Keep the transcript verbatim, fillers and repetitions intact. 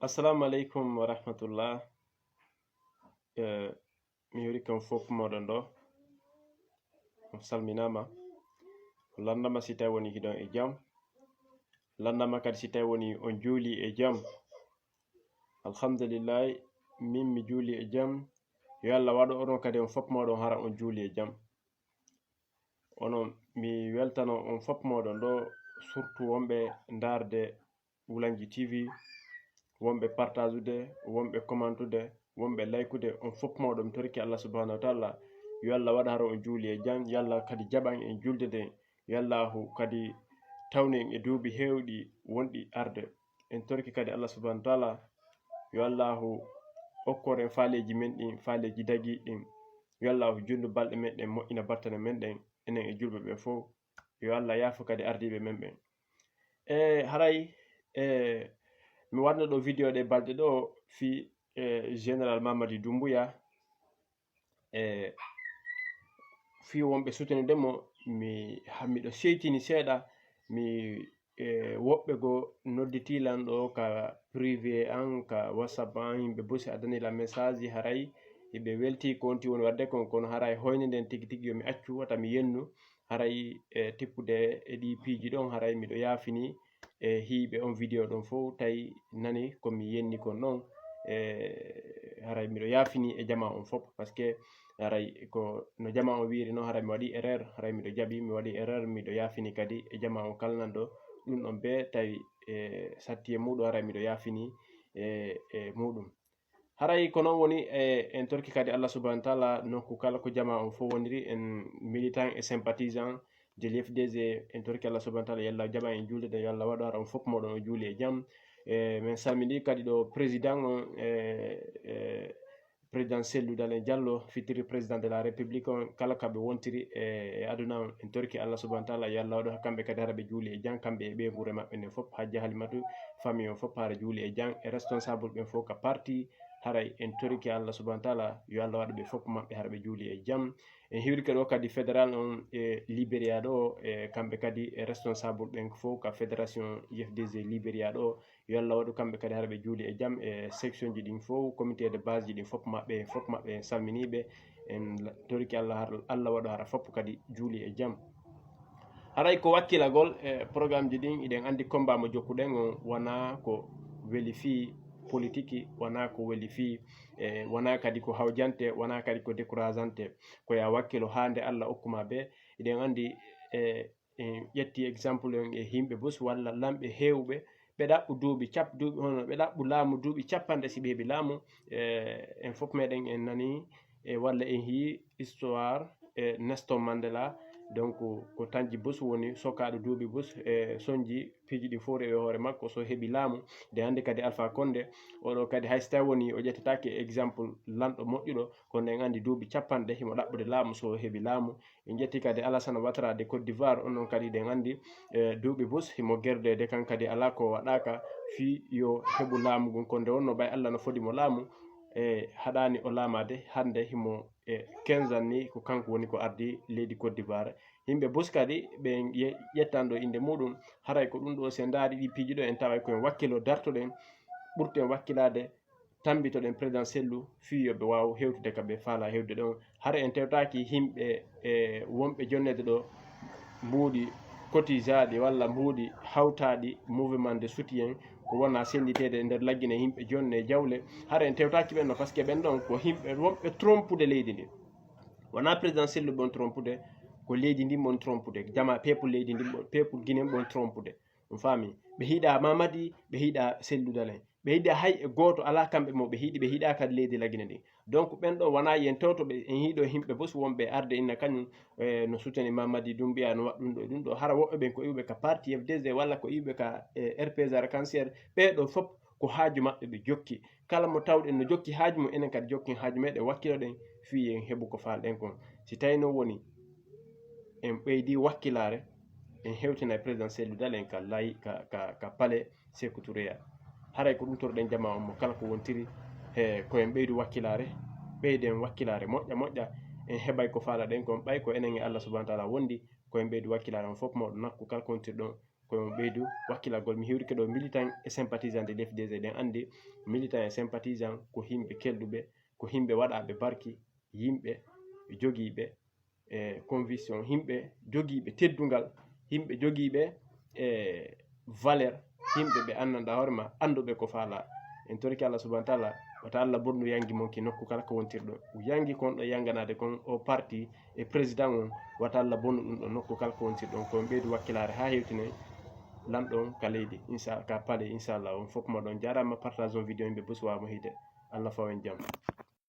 Assalamu aleykum wa rahmatullah. Eh, mi yurike on fof moɗon ɗo. On salminaama. On lanndama si tawi woni hiɗon e jam. Lanndama kadi si tawi woni on juuli e jam. Alhamdulillahi, min mi juuli e jam. Yo Allah waɗu onon kadi on fof moɗon hara on juuli e jam. Onon, mi weltano on fof moɗon ɗo, surtout wonɓe ndaarde Wulanji T V, wonɓe partagude, wonɓe commentude, wonɓe laykude, on fof moɗon mi torike Allah subhanahu wa taala. Yo Allah waɗu hara on juuli e jam, yo Allah kadi jaɓan en julde nde, yo Allahu kadi tawnu en e duuɓi heewɗi wonɗi arde. En torike kadi Allah subhanahu wa taala, yo Allahu okkor en faaleeji men ɗin, faaleeji dagiiɗi ɗin. Yo Allahu junndu balɗe men ɗen, moƴƴina battane men ɗen, enen e julɓe ɓen fof. Yo Allah yaafo kadi ardiiɓe men ɓen. E haray, e mi waɗno ɗo vidéo ɗe balɗe ɗo fii, e, Général Mamadi Doumbouya, e fii wonɓe soutenir mo, mi, ha, miɗo seytini seeɗa, mi, e, woɓɓe goo nodditii lan ɗo ka privé an, ka WhatsApp an, yimɓe bosi addani lan message, haray hiɓe weltii ko wonti woni waɗde kon, kono haray hoyninden tigi tigi yo mi accu, wata mi yennu, haray, e, tippude e ɗii piiji ɗon, haray miɗo yaafini, e, hiiɓe on vidéo ɗon fof, tawi nani ko mi yenni kon ɗon, e, haray miɗo yaafini e jamaa on fof, parce que haray ko no jamaa on wiiri non, haray mi waɗi erreur, haray miɗo jaɓi, mi waɗi erreur, miɗo yaafini kadi e jamaa on kala nan ɗo ɗum ɗon be tawi, e, satti e muɗum, haray miɗo yaafini e, e muɗum. Haray ko non woni, e, en torki kadi Allah subhanahu wa taala nokku kala ko jamaa on fof woniri, en militant e sympathisant de l'U F D G, en torki Allah subhanahu wa taala, yo Allah jaɓan en julde ɗen, yo Allah waɗu hara on fof moɗon o juuli e jam. E, min salmini kadi ɗo président on, e, e, président Cellou Dalein Diallo, fitiri président de la République on, kala ka ɓe wontiri e, e aduna on, en torki Allah subhanahu wa taala, yo Allah waɗu kamɓe kadi hara ɓe juuli e jam, kamɓe e ɓeynguure maɓɓe nden fof, Hajja Halimatu, famille on fof hara juuli e jam, e responsable ɓen fof ka parti, haray en toriki Allah subhanahu wa taala, yo Allah waɗu ɓe fof maɓɓe hara ɓe juuli e jam. En hiwrike ɗo kadi fédéral on e Libéria ɗo, e kamɓe kadi e responsable ɓen fof ka fédération U F D G Libéria ɗo, yo Allah waɗu kamɓe kadi hara ɓe juuli e jam, e section ji ɗin fof, comité de base ji ɗin fof maɓɓe, fof maɓɓe en salminiiɓe, en la-, toriki Allah har-, Allah waɗu hara fof kadi juuli e jam. Haray ko wakkilagol e programme ji ɗin, iɗen anndi combat mo jokkuɗen on wonaa ko weli fii politiki, wonaa ko weli fii, e wonaa kadi ko hawjante, wonaa kadi ko décourageante. Ko ya wakkilo haa nde Allah okkuma be. Iɗen anndi, e, en ƴetti exemple en e yimɓe bus walla lamɓe heewɓe, ɓe ɗaɓɓu duuɓi cap-, duuɓi hono ɓe ɗaɓɓu laamu duuɓi capanɗe si ɓe heɓi laamu, e, en fof meɗen en nani, e, walla en hii histoire, e, Nelson Mandela. Donc, ko tanji bus woni sokaaɗo duuɓi bus, e, sonji piiji ɗi fof rewi hoore makko, so heɓi laamu. De hannde kadi Alpha Condé, oɗo kadi hay so tawi woni o ƴettataake exemple lanɗo moƴƴuɗo, kono en anndi duuɓi capanɗe himo ɗaɓɓude laamu so heɓi laamu. En ƴetti kadi Alassane Ouattara de Côte d'Ivoire, on non kadi eɗen anndi, e, duuɓi bus himo gerdeede, kan kadi alaa ko waɗaaka fii yo heɓu laamu ngun. Kono nde wonno ɓay Allah no fodi mo laamu, e, haɗaani o laamaade, hannde himo e quinze ans ni ko kanko woni ko ardi leydi Côte d'Ivoire. Yimɓe bus kadi ɓe ye-, ƴettan ɗo innde muɗum, haray ko ɗum ɗo, si en ndaari ɗi piiji ɗo, en taway ko en wakkilo dartoɗen, ɓurten wakkilaade, tambitoɗen président Cellou fii yo ɓe waaw hewtude ka ɓe faala hewtude ɗon. Hara en tewtaaki yimɓe, e, wonɓe jonneede ɗo mbuuɗi cotisaaɗi walla mbuuɗi hawtaaɗi mouvement de soutien ko wona senniteede e nder laggine yimɓe jonne e jawle. Hara en tewtaaki ɓen ɗo, parce que ɓen ɗon ko yimɓe wonɓe trompude leydi ndin. Wona président Cellou ɓe woni trompude, ko leydi ndin ɓe woni trompude. Jama peuple leydi ndin ɓe, peuple Guinée ɓe woni trompude. On faami? Ɓe hiɗa Mamadi, ɓe hiɗa Cellou Dalein. Ɓe hiɗa hay e gooto alaa kamɓe mo ɓe hiɗi, ɓe hiɗa kadi leydi Lagine ndin. Donc ɓen ɗo wona yen tewto ɓe, en hiɗo yimɓe bus wonɓe arde inna kañum, e, no soutenir Mamadi Doumbouya, no waɗa ɗum ɗo e ɗum ɗo. Hara woɓɓe ɓen ko iwɓe ka parti F D G walla ko iwɓe ka, e, R P G Arc-en-Ciel. Ɓee ɗo fof ko haaju maɓɓe ɓe jokki. Kala mo tawɗen no jokki haaju mum, enen kadi jokken haaju meɗen, wakkiloɗen fii en heɓu ko faalɗen kon. Si tawi non woni en ɓeydi wakkilaare, en hewtinay président Cellou Dalein ka lay, ka, ka, ka palais Sékou Touré ya. Haray ko ɗum torɗen jama on mo kala ko wontiri, he ko en ɓeydu wakkilaare, ɓeyden wakkilaare moƴƴa moƴƴa, en heɓay ko faalaɗen kon, ɓay ko enen e Allah subhanahu wa taala wondi, ko en ɓeydu wakkilaare on fof mawɗo nakku kala ko wontiri ɗon, Ko ɓeydu wakkilagol. Mi hiwrike ɗo militant e sympathisant de l'F D G, ɗen anndi militant e sympathisant ko yimɓe kelɗuɓe, ko yimɓe waɗaaɓe barki, yimɓe jogiiɓe e conviction, yimɓe jogiiɓe teddungal, yimɓe jogiiɓe e valeur, yimɓe ɓe anndanɗaa hoore ma, annduɓe ko faalaa. En torike Allah subhanahu wa taala, wata Allah bonnu yangi mon ki nokku kala ko wontirɗon. Yangi kon ɗo yanganaade kon o parti e président on, wata Allah bonnu ɗum ɗo nokku kala ko wontirɗon. Ko en ɓeydu wakkilaare haa hewtinoy lanɗon ka leydi, insa-, ka palais, inchallah. On fof mo ɗon jaaraama, partage on vidéo, yimɓe busuwa mo hiite. Allah fawen jam.